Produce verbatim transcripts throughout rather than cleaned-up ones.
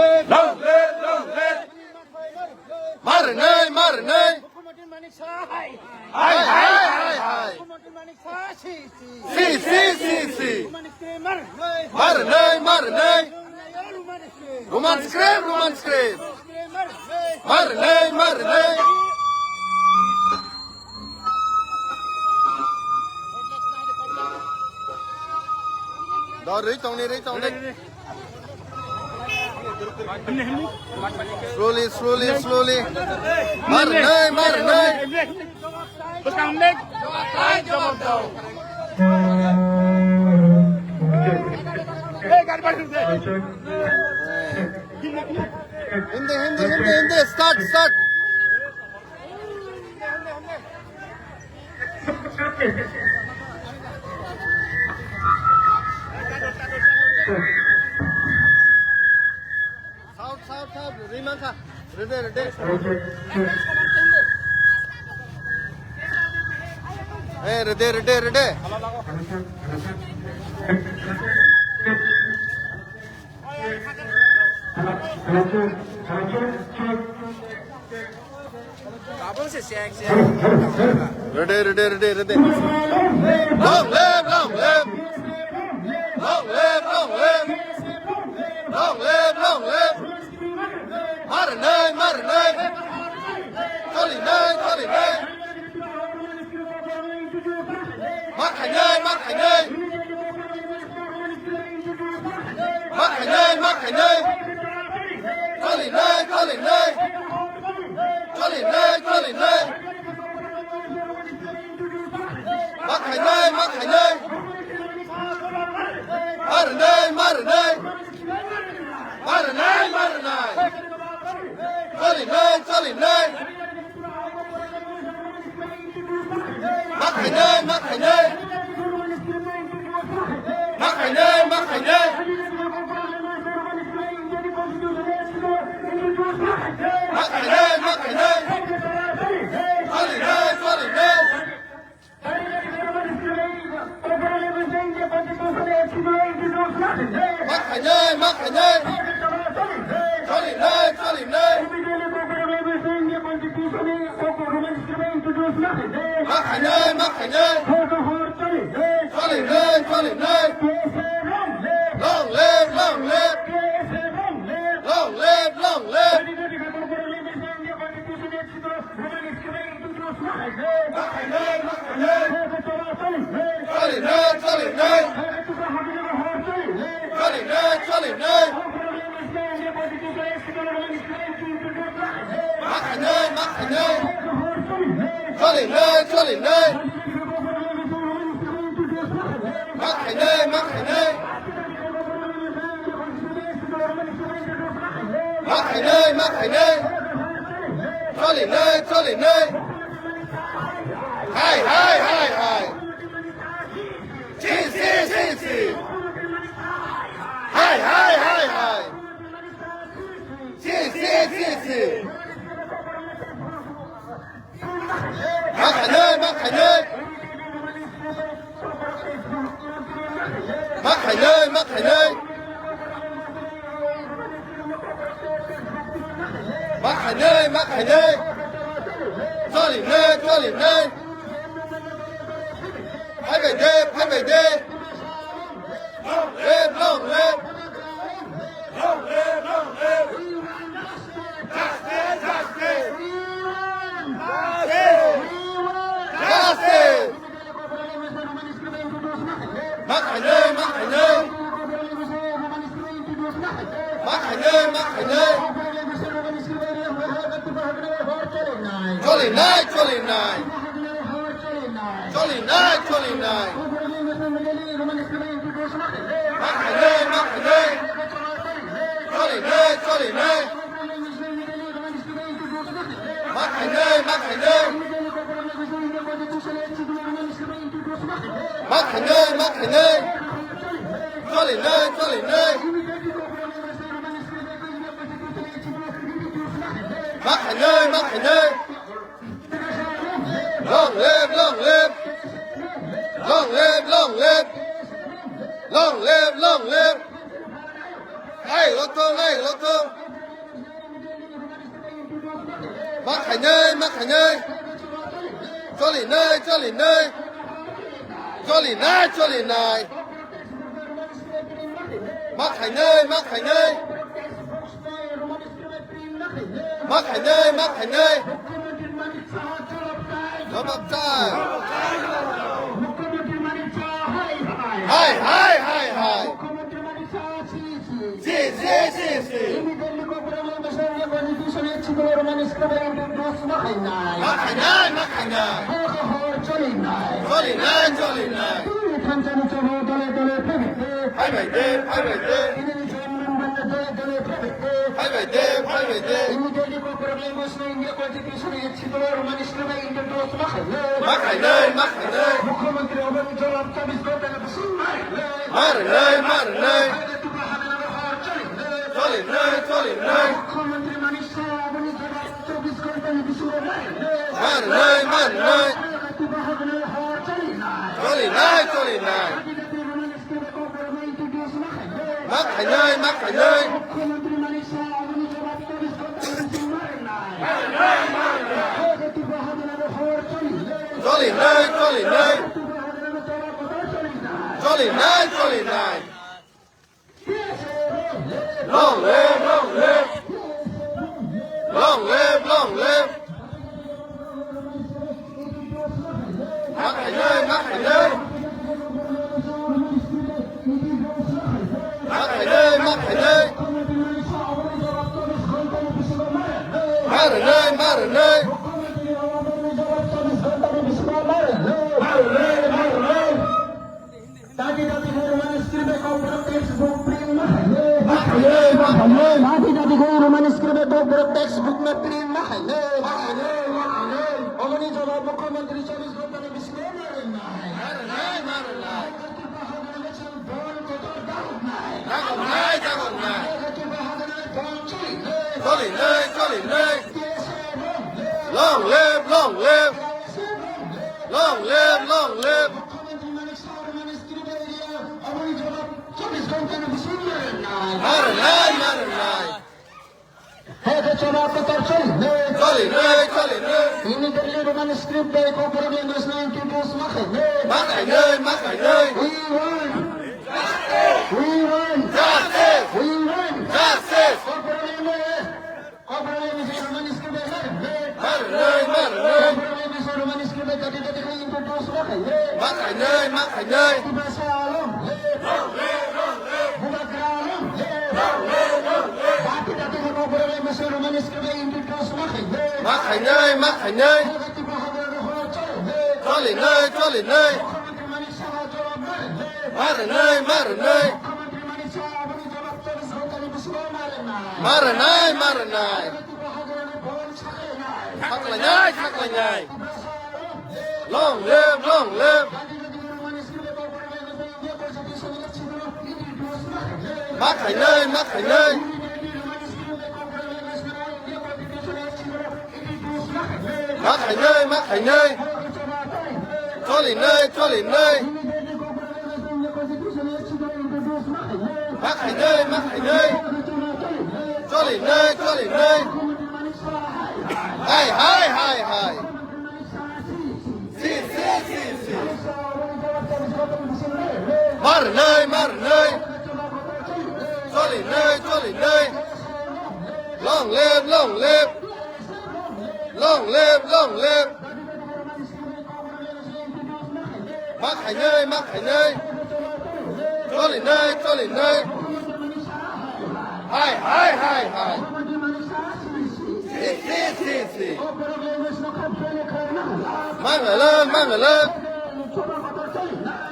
Long live, long live. Mar hnai, mar hnai. Mukhomantri Manik Saha hai. Hai, hai, hai, hai. Mukhomantri Manik Saha si, si. Si, si, si, si. Roman script mar hnai. Mar hnai, mar hnai. Roman script. Roman script, Roman script. Mar hnai, mar hnai. Da, rwi tongni, rwi tongni. Slowly, slowly, slowly. Mar hnai, mar hnai. Hindi, hindi, hindi, hindi. Start, start. South, south, south. Rwi mankha. Rede, rede. Eh, rede, rede, rede. Rede, rede, rede, rede. Long live, long live. Long live, long live. Long live, long live. Mar hnai, mar hnai. Choli hnai, choli hnai. Ma khainai, ma khainai. Ma khainai, ma khainai. Choli hnai, choli hnai. Choli hnai, choli hnai. Ma khainai, ma khainai. Mar hnai, mar hnai. Mar hnai, mar hnai. Choli hnai, choli hnai. Ma khainai, ma khainai. Ma khainai, ma khainai. Ma khainai, ma khainai. Choli hnai, choli hnai. Ma khainai, ma khainai. Choli hnai, choli hnai. Ma khainai, ma khainai. Choli hnai, choli hnai. Long live, long live. Long live, long live. Ma khainai, ma khainai. Choli hnai, choli hnai. Choli hnai, choli hnai. Ma khainai, ma khainai. Choli hnai, choli hnai. Ma khainai, ma khainai. Ma khainai, ma khainai. Choli hnai, choli hnai. Hai, hai, hai, hai. Si, si, si, si. Hai, hai, hai, hai. Si, si, si, si. Ma khainai, ma khainai. Ma khainai, ma khainai. Ma khainai, ma khainai. Choli hnai, choli hnai. Phaibai de, phaibai de. Long live, long live. Long live, long live. Justice, justice. Justice. Justice. Ma khainai, ma khainai. Ma khainai, ma khainai. Choli hnai, choli hnai. Choli hnai, choli hnai. Ma khainai, ma khainai. Choli hnai, choli hnai. Ma khainai, ma khainai. Ma khainai, ma khainai. Choli hnai, choli hnai. Ma khainai, ma khainai. Long live, long live. Long live, long live. Long live, long live. Hai, lotong, hai, lotong. Ma khainai, ma khainai. Choli nai, choli nai. Choli nai, choli nai. Ma khainai, ma khainai. Ma khainai, ma khainai. Jawab chai. Hai, hai, hai, hai. Si, si, si, si. Ma khainai, ma khainai. Choli nai, choli nai. Phai bai de, phai bai de. Phai bai de, phai bai de. Ma khainai, ma khainai. Ma rwnai, ma rwnai. Choli nai, choli nai. Ma rwnai, ma rwnai. Choli nai, choli nai. Ma khainai, ma khainai. Choli nai, choli nai. Choli nai, choli nai. Long live, long live. Long live, long live. Ma khainai, ma khainai. Ma khainai, ma khainai. Ma rwnai, ma rwnai. Ma rwnai, ma rwnai. Dati dati khe Roman script bai kok borok textbook print ma khainai. Ma khainai, ma khainai. Dati dati khe Roman script bai kok borok textbook no print ma khainai. Ma khainai, ma khainai. Oboni jawab Mukhyamantri chobbish ghonta ni bisingo ma rwnai. Ma rwnai, ma rwnai. Dagoknai, dagoknai. Choli nai, choli nai. Long live, long live. Long live, long live. Ma rwnai, ma rwnai. Hai khe chwla kotor choli nai. Choli nai, choli nai. Immediately Roman script bai Kokborok language no introduce ma khainai. Ma khainai, ma khainai. We want. We want. Justice. We want. Justice. Kokborok language. Kokborok language Roman script bai ma khainai. Ma rwnai, ma rwnai. Kokborok language Roman script bai dati dati khe introduce ma khainai. Ma khainai, ma khainai. Tipasa along. Bubagra along. Dati dati khe Kokborok language Roman script bai introduce ma khainai. Ma khainai, ma khainai. Choli nai, choli nai. Ma rwnai, ma rwnai. Ma rwnai, ma rwnai. Khaklainai, khaklainai. Long live, long live. Ma khainai, ma khainai. Ma khainai, ma khainai. Choli nai, choli nai. Ma khainai, ma khainai. Choli nai, choli nai. Hai, hai, hai, hai. Si, si, si, si. Ma rwnai, ma rwnai. Choli nai, choli nai. Long live, long live. Long live, long live. Ma khainai, ma khainai. Choli nai, choli nai. Hai, hai, hai, hai. Si, si, si, si. Mangalang, mangalang.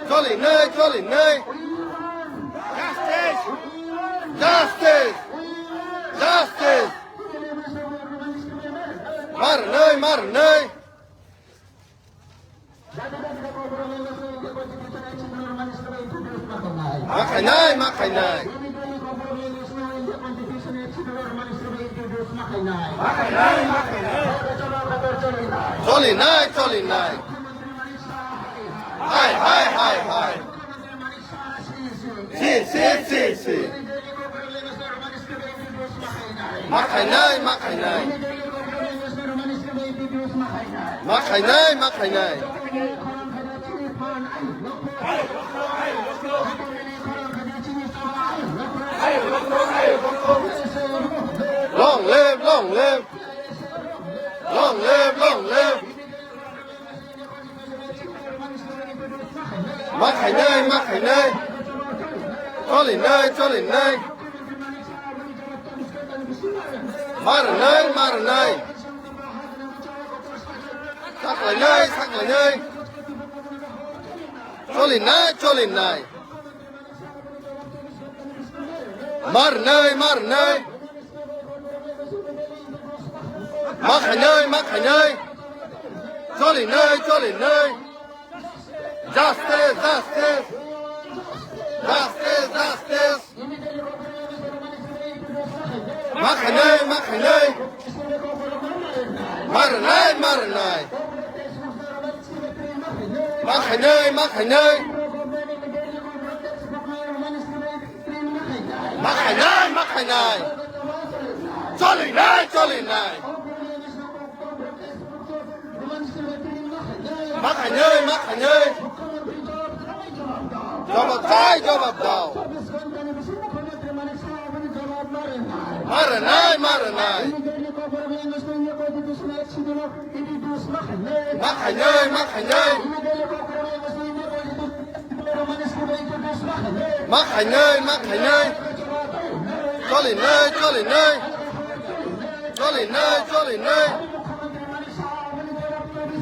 Choli nai, choli nai. Justice! Justice! Justice! Ma rwnai, ma rwnai. Ma khainai, ma khainai. Ma khainai, ma khainai. Choli nai, choli nai. Hai, hai, hai, hai. Si, si, si, si. Ma khainai, ma khainai. Ma khainai, ma khainai. Long live, long live. Long live, long live. Ma khainai, ma khainai. Cholinai, cholinai. Ma rwnai, ma rwnai. Saklainai, saklainai. Cholinai, cholinai. Ma rwnai, ma rwnai. Ma khainai, ma khainai. Cholinai, cholinai. Justice, justice. Justice, justice. Ma khainai, ma khainai. Ma rwnai, ma rwnai. Ma khainai, ma khainai. Ma khainai, ma khainai. Cholinai, cholinai. Ma khainai, ma khainai. Jawab chai, jawab dao. Ma rwnai, ma rwnai. Ma khainai, ma khainai. Ma khainai, ma khainai. Cholinai, cholinai. Cholinai, cholinai.